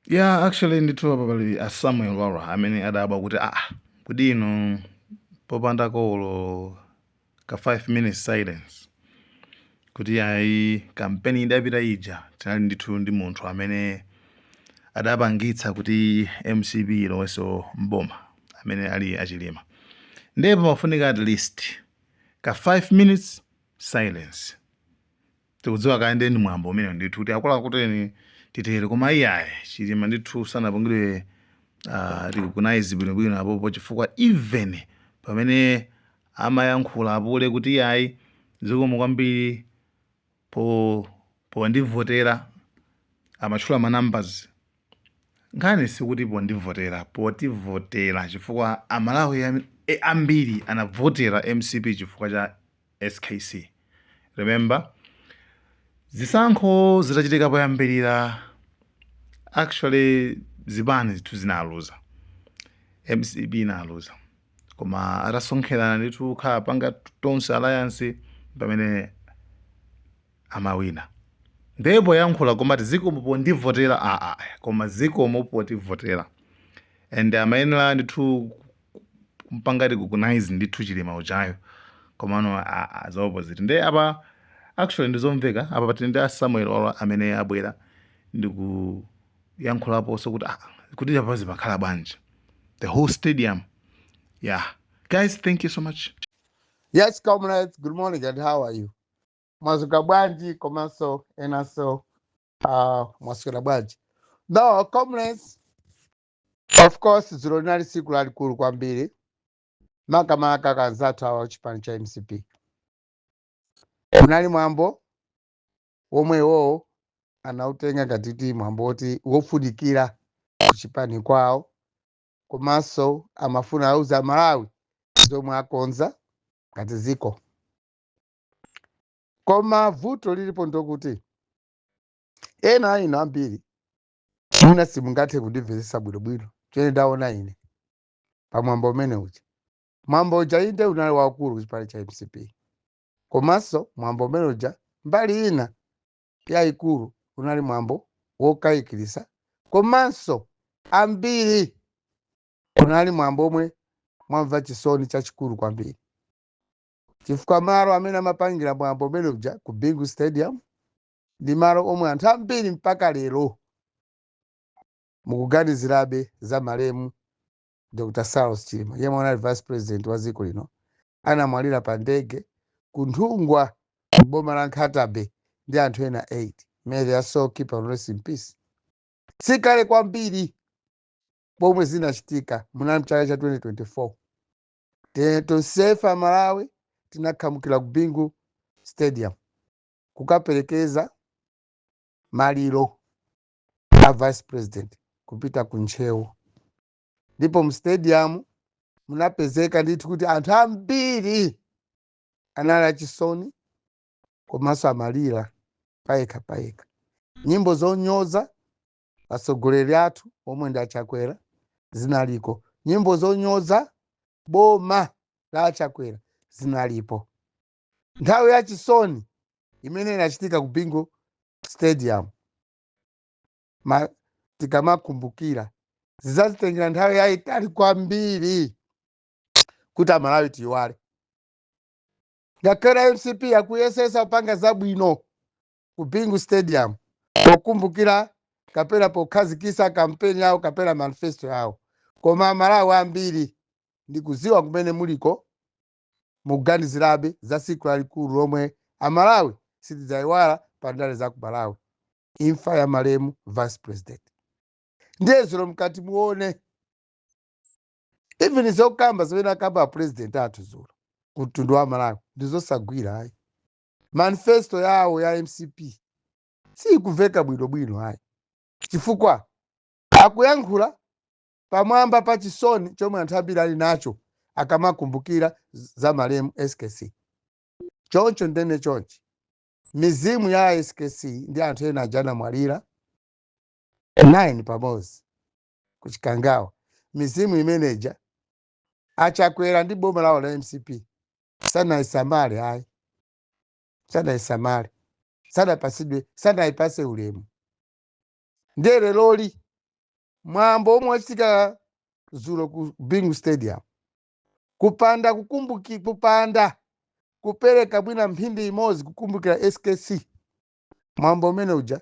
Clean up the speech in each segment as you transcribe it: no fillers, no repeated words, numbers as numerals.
Yeah, actually ndithu apa pali a Samuel Lwara amene adabwa kuti kuti ino popanda kolo ka 5 minutes silence, kuti ayi, kampeni idapita ija tinali ndithu ndi munthu amene adapangitsa kuti MCP ilowenso mboma, amene ali achilima, ndipo pamafunika at least ka 5 minutes silence. Tikudziwa kale ndi mwambo umene ndithu kuti akuluakulu titere, koma iyayi, Chilima ndithu sanapangidwe recognize bwinobwino apopo, chifukwa even pamene amayankhula apule kuti iyayi, zikomo kwambiri po pondivotera, amatchula ma numbers. Nkhani sikuti pondivotera, potivotera, chifukwa Amalawi ambiri anavotera MCP chifukwa cha SKC. Remember, zisankho zitachitika poyambirira, actually zipani zithu zinaluza, MCP inaluza, koma atasonkherana ndithu khala panga Tonse Alliance pamene amawina. Ndipo yankhula komati zikomo pondivotera, aa, koma zikomo potivotera, and amayenera ndithu kumpanga recognize ndithu Chilima ujayo, komano aa, za opposite. Nde apa actually ndizomveka. Apa patili ndi a Samuel Lwara amene abwera ndikuyankhulaponso kuti kuti apa zimakhala bwanji, the whole stadium. Yeah guys, thank you so much. Yes, comrades, good morning and how are you? Mwazuka bwanji komanso enanso mwaswera bwanji? No, comrades, of course dzulo linali tsiku lalikulu kwambiri, makamaka anzathu awa chipani cha MCP. Kunali mwambo womwe iwowo anautenga ngati mwambo woti wofunikira kuchipani kwawo, komanso amafuna auza Malawi zomwe akonza ngati ziko. Koma vuto lilipo ndokuti ena ino ambiri mwina simungathe kundimvetsetsa bwinobwino chene ndaona ine pamwambo umene uja. Mwambo uja inde unali wakulu kuchipani cha MCP, komanso mwambo umene uja mbali ina yayikulu unali mwambo wokayikirisa, komanso ambiri unali mwambo omwe mwamva chisoni chachikulu kwambiri, chifukwa malo amene amapangira mwambo umene uja ku Bingu Stadium ndi malo omwe anthu ambiri mpaka lero mukuganizirabe za malemu Dr. Saulos Chilima, yemwe anali vice president wa dziko lino, anamwalira pa ndege ku Nthungwa boma la Nkhata Bay ndi anthu ena 8. May their soul keep on rest in peace. Sikale kwambiri pomwe zinachitika, munali mchaka cha 2024. Tonsefe Malawi tinakhamukira ku Bingu Stadium kukaperekeza maliro a vice president kupita ku Ntcheu, ndipo mu stadium munapezeka ndithu kuti anthu ambiri anali achisoni komanso amalira payekha payekha. Nyimbo zonyoza atsogoleri athu omwe ndi achakwera zinaliko, nyimbo zonyoza boma la achakwera zinalipo. Nthawi yachisoni imene inachitika ku Bingu Stadium, tikamakumbukira zidzazitengera nthawi yayitali kwambiri kuti Amalawi tiyiwale. Ngakhale MCP akuyesesa kupanga zabwino ku Bingu Stadium pokumbukira kapena pokhazikisa kampeni yawo kapena manifesto yawo, koma Amalawi ambiri ndikuziwa kumene muliko mukuganizirabe za tsiku lalikulu lomwe Amalawi sitidzayiwala pa ndale za ku Malawi, imfa ya malemu vice president. Ndiye zulo mkati muone even zokamba zimene akamba a president athu zulo ku mtundu wa Malawi ndizosagwira ayi. Manifesto yawo ya MCP sikumveka bwinobwino ayi, chifukwa akuyankhula pamwamba pa chisoni chomwe anthu ambiri ali nacho akamakumbukira za malemu SKC. Choncho ndene chonchi, mizimu ya SKC ndi anthu ena aja anamwalira 9 pamodzi kuchikangawa, mizimu imeneja achakwera ndi boma lawo la MCP sanayisamale ayi, sanayisamale, sanapasidwe, sanayipase ulemu. Ndiye leloli Mwambo omwe wachitika dzulo ku Bingu Stadium, kupanda kukumbuki, kupanda kupereka bwina mphindi imodzi kukumbukira SKC, mwambo umene uja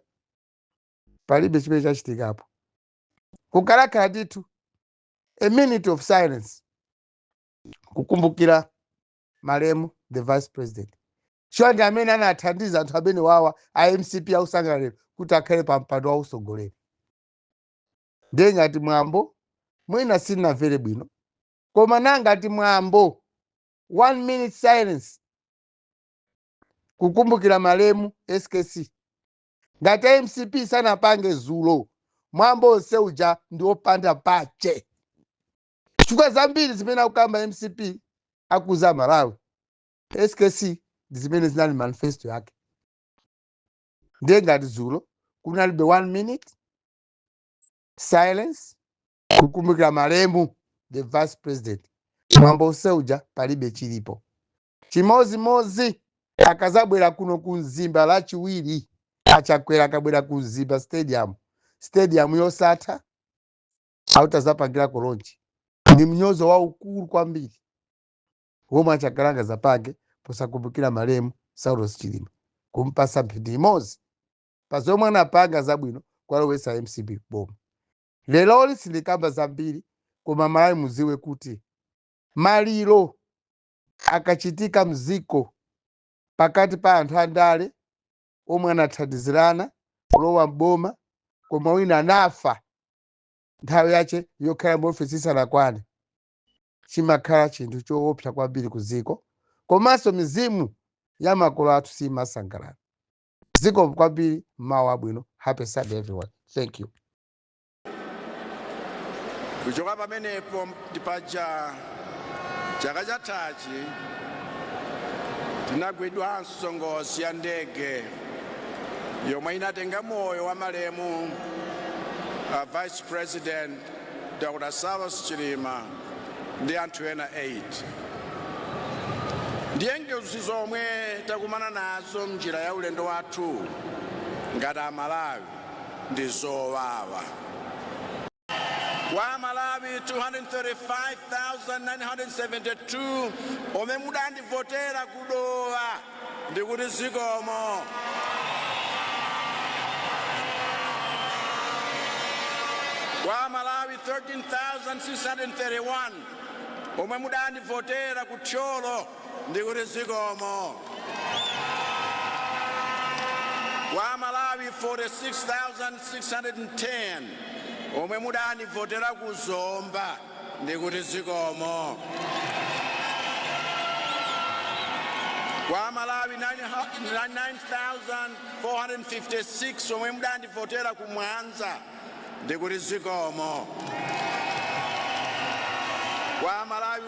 palibe chimene chachitikapo. Kukalakhala ndithu a minute of silence kukumbukira malemu the vice president, sure ndi amene anathandiza anthu amene wawa a MCP ausangaliro kuti akhale pa mpando wa usogoleri. Ndiye ngati mwambo mwina sindinamvere bwino, koma nangati mwambo 1 minute silence kukumbukira malemu SKC, ngati MCP sanapange zulo, mwambo onse uja ndi wopanda pache, chifukwa zambiri zimene akukamba MCP akuza Malawi, SKC ndi zimene zinali manifesto yake. Ndiye ngati zulo kunalibe 1 minute silence kukumbukira malemu the vice president, mwambo onse uja palibe chilipo. Chimozimozi akazabwera kuno ku Mzimba lachiwiri, Achakwera akabwera ku Mzimba Stadium, stadium yosatha autazapangira launch, ndi mnyozo waukulu kwambiri womwe Achakwera angazapange posakumbukira malemu Saulos Chilima, kumpasa mphindi imodzi pa zomwe anapanga zabwino kwalowesa MCP boma. Lero sindikamba zambiri, koma Malawi muziwe kuti maliro akachitika mziko pakati pa anthu andale omwe anathandizirana kulowa mboma, koma wina anafa nthawi yache yokhala mu ofisi isanakwane, chimakhala chinthu choopsa kwambiri ku ziko, komanso mizimu ya makolo athu simasangalala. Ziko kwambiri. Mawu abwino. Happy Sunday, everyone. Thank you. Kuchoka pamenepo ndipaja chaka chathachi tinagwidwanso ngozi ya ndege yomwe inatenga moyo wa malemu Vice President Dr. Saulos Chilima ndi anthu ena 8. Ndiye ngozi zomwe takumana nazo mnjira ya ulendo wathu ngati Amalawi ndi zowawa. Kwa Malawi 235,972 omwe mudandivotera kudowa, ndikuti zikomo. Kwa Malawi 13,631 omwe mudandivotera ku Thyolo, ndikuti zikomo. Kwa Malawi 46,610 omwe mudandivotera ku Zomba, ndikuti zikomo. Kwa Malawi 9,456 omwe mudandivotera ku Mwanza, ndikuti zikomo. Kwa Malawi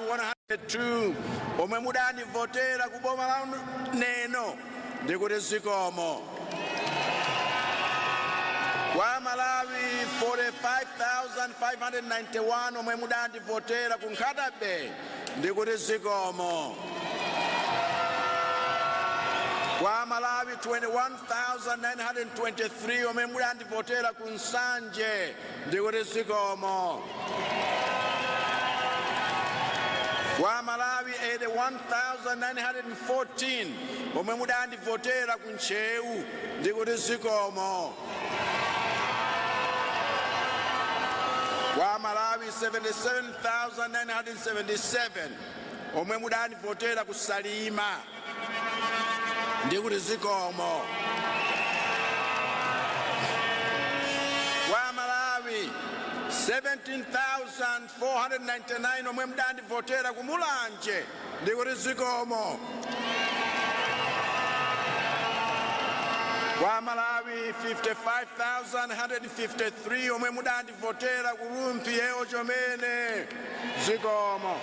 102 omwe mudandivotera ku boma la Neno, ndikuti zikomo. Kwa Malawi 45,591 omwe mudandivotera ku Nkhata Bay, ndikuti zikomo. Kwa Malawi 21,923 omwe mudandivotera ku Nsanje, ndikuti zikomo. Kwa Malawi 81,914 omwe mudandivotera ku Ntcheu, ndikuti zikomo. Kwa Malawi 77,977 omwe mudandivotera ku Salima, ndikuti zikomo. Kwa Malawi 17,499 omwe mudandivotera ku Mulanje, ndikuti zikomo. Kwa Malawi 55,153 omwe mudandivotera ku Rumphi, Yeo Chomene, zikomo.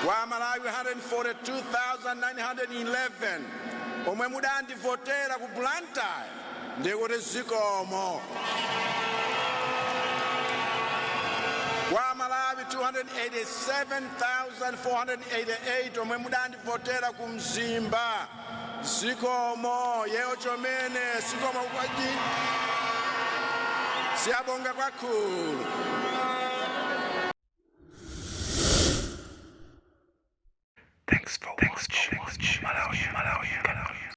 Kwa Malawi 142,911 omwe mudandivotera ku Blantyre, ndikuti zikomo. Kwa Malawi 287,488 omwe mudandivotera ku Mzimba, zikomo. Yeo Chomene, zikomo kwaji. Siyabonga kakhulu. Thanks for watching. Malawi, Malawi, Malawi.